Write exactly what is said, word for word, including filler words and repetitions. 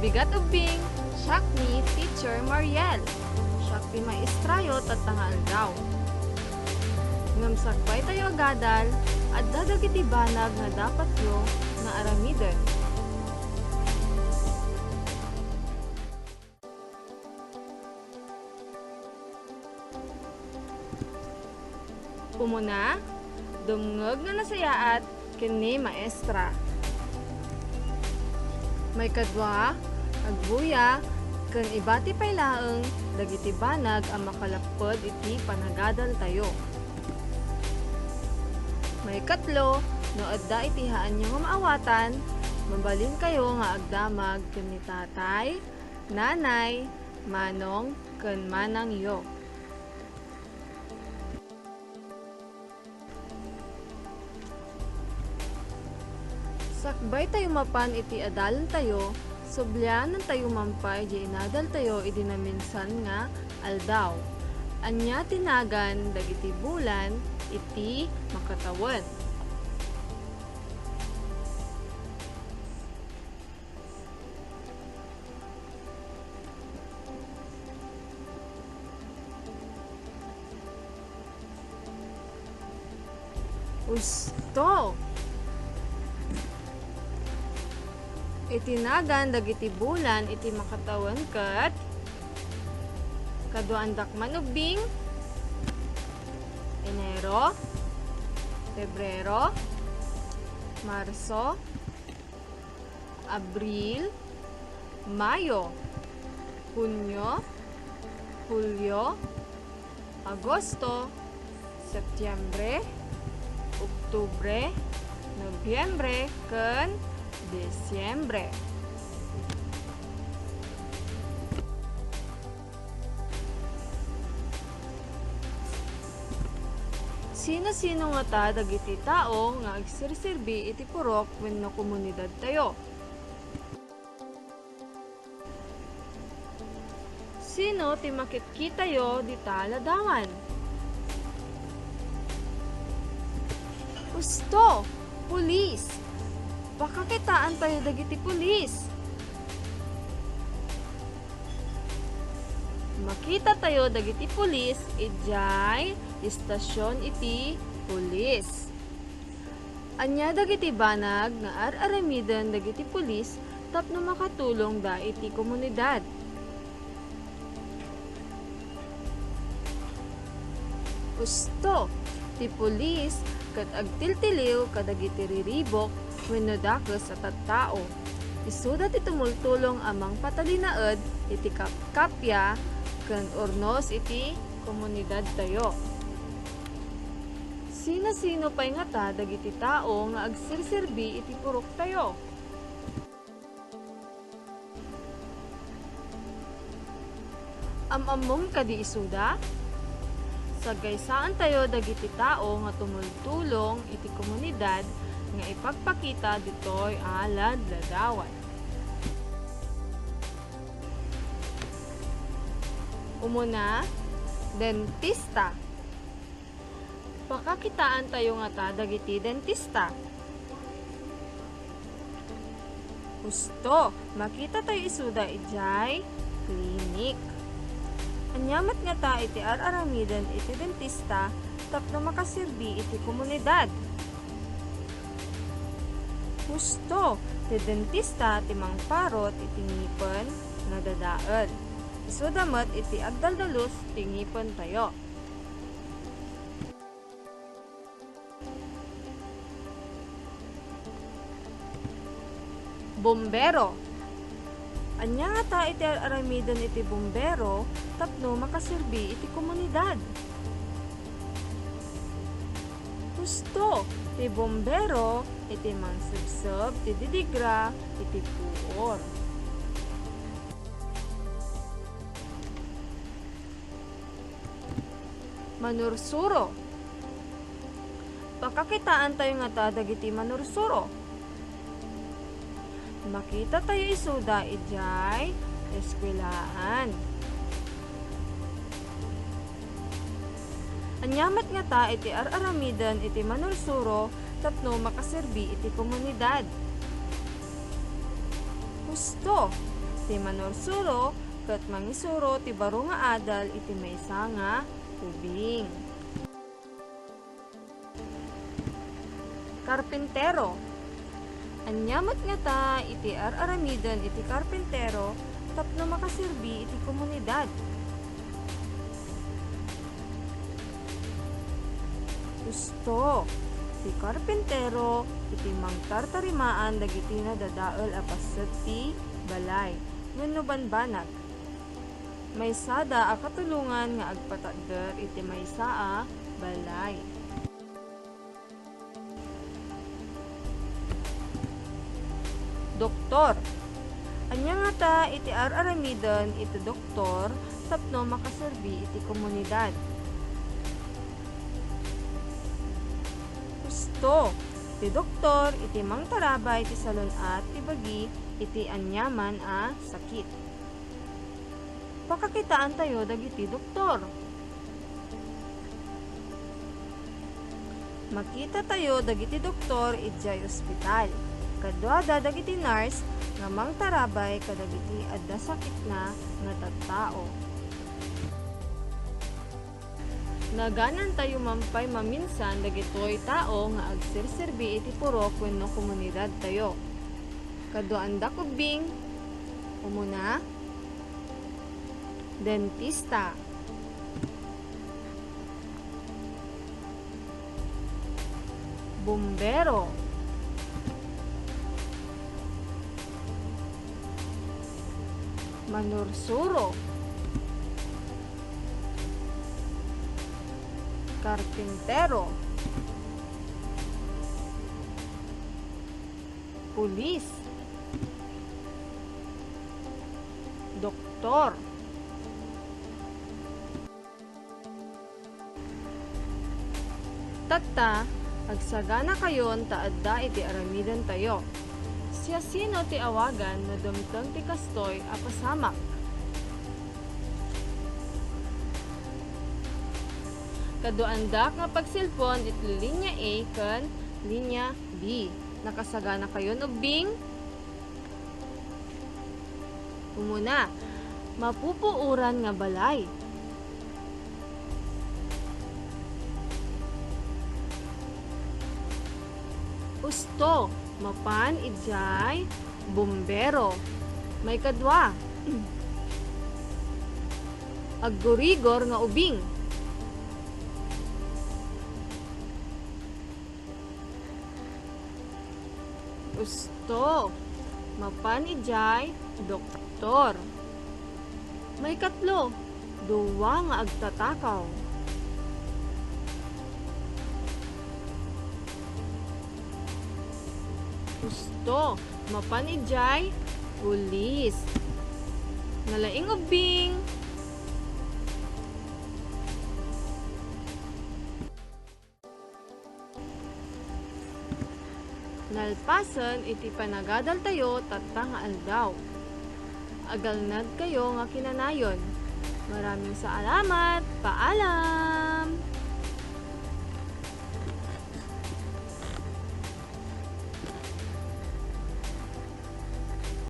Bigat ubbing, siak ni Teacher Mariel. Siak ti maestrayo tatta nga aldaw. Ngem sakbay tayo agadal, adda dagiti banag nga dapatyo nga aramiden. Umuna, dumngeg nga nasayaat ken ni maestra. Maikadua, agbuya ken ibati pay laeng dagiti banag a makalapped iti panagadaltayo. Maikatlo, no adda iti haanyo nga maawatan, mabalinkayo nga agdamag ken ni tatay, nanay, manong, ken manangyo. Sakbay tayo mapan iti adalantayo, sublianantayo man pay diay inadaltayo idi naminsan nga aldaw. Ania ti nagan dagiti bulan iti makatawen? Husto! Iti nagan dagiti bulan iti makatawen ket kaduaandak man ubbing, Enero, Febrero, Marso, Abril, Mayo, Hunio, Hulio, Agosto, Septiembre, Oktubre, Nobyembre, ken Disyembre. Sino-sino ngata dagiti tao nga agserserbi iti purok wenno komunidadtayo? Sino ti makitkitayo dita ladawan? Husto! Pulis! Pakakitaantayo dagiti pulis! Makitatayo dagiti pulis idiay istasyon iti pulis. Ania dagiti banag nga ar-aramiden dagiti pulis tapno makatulongda iti komunidad? Husto, ti pulis ket agtiltiliw kadagiti riribuk wenno dakes a tattao. Isuda ti tumultulong a mangpatalinaed iti kapkapia ken urnos iti komunidadtayo. Sino-sino pay ngata dagiti tao nga agserserbi iti puroktayo? Am-ammom kadi isuda? Saggaysaantayo dagiti tao nga tumultulong iti komunidad nga ipagpakita ditoy a ladladawan. Umuna, dentista. Pakakitaantayo ngata dagiti dentista. Husto, makitatayo isuda idiay klinik. Ania met ngata iti ar-aramiden iti dentista tapno makaserbi iti komunidad? Husto, ti dentista ti mangparut iti ngipen nga dadael. Isuda met iti agdaldalus ti ngipentayo. Bombero. Ania ngata iti ar-aramiden iti bombero tapno makaserbi iti komunidad? Husto, ti bombero iti mangsebseb ti didigra iti puor. Manursuro. Pakakitaantayo ngata dagiti manursuro. Makitatayo isuda idiay eskuelaan. Ania met ngata iti ar-aramiden iti manursuro tapno makaserbi iti komunidad? Husto, Ti manursuro ket mangisuro ti baro nga adal iti maysa nga ubing. Karpintero. Ania met ngata iti ar-aramiden iti karpintero tapno makaserbi iti komunidad? Husto. Ti karpintero iti mangtartarimaan dagiti nadadael a paset ti balay wenno banbanag. Maysada a katulongan nga agpatakder iti maysa a balay. Doktor. Ania ngata iti ar-aramiden iti doktor tapno makaserbi iti komunidad? Husto. Ti doktor iti mangtarabay ti salun-at ti bagi iti aniaman a sakit. Pakakitaantayo dagiti doktor. Makitatayo dagiti doktor idiay ospital. Kaduada dagiti nurse nga mangtarabay kadagiti adda sakitna nga tattao. Naganantayo man pay maminsan dagitoy tao nga agserserbi iti purok wenno komunidadtayo. Kaduaandak ubbing, umuna, dentista, bumbero, manursuro, karpintero, pulis, doktor. Tatta, agsaganakayon ta adda iti aramidentayo. Siasino ti awagan no dumteng ti kastoy a pasamak? Kaduaandak nga pagselpon iti linya A ken linya B. Nakasaganakayon ubbing? Umuna, mapupuoran nga balay. Husto, mapan idiay bumbero. Maikadua, aggurigor nga ubing. Husto, mapan idiay doktor. Maikatlo, dua nga agtatakaw. Husto, mapan idiay pulis. Nalaing ubbing. Nalpasen iti panagadaltayo tatta nga aldaw. Agalnadkayo nga kinanayon. Maraming salamat. Paalam!